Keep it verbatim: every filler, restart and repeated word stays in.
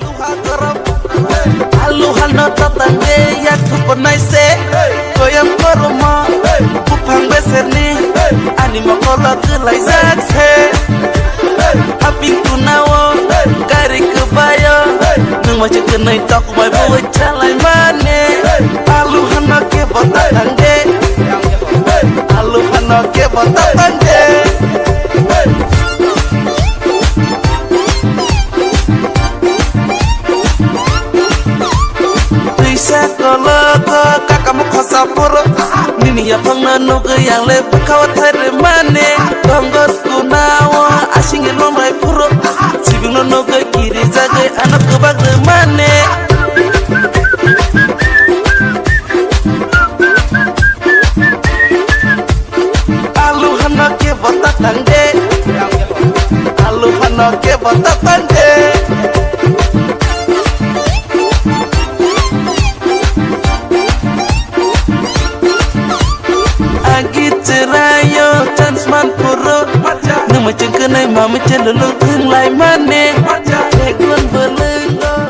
Luha gorok, alu hano tatang de yak thupo naise. Koyam koromo, buphang beserni, ani mokolo kwlai jak se. Haping tunao, gari kwbayo, nung ma chiknai tok mai bo chalai mane. Alu hano ke bota tangde, alu hano ke bota tangde. Twisa kologo kakamo khosa phuru, nini yaphangno nugwi ang le bwkhao thairwi mane. Tongo kunao asingni lomrai phuru, sibingno nugwi kirijagwi ano kwbak rwmane. Alu hano ke bota tangde, alu hano ke bota tangde. Agi cherayo chance man phuru, nungma chengkwnai mami chelulung thwnglai mane. Begun belungo.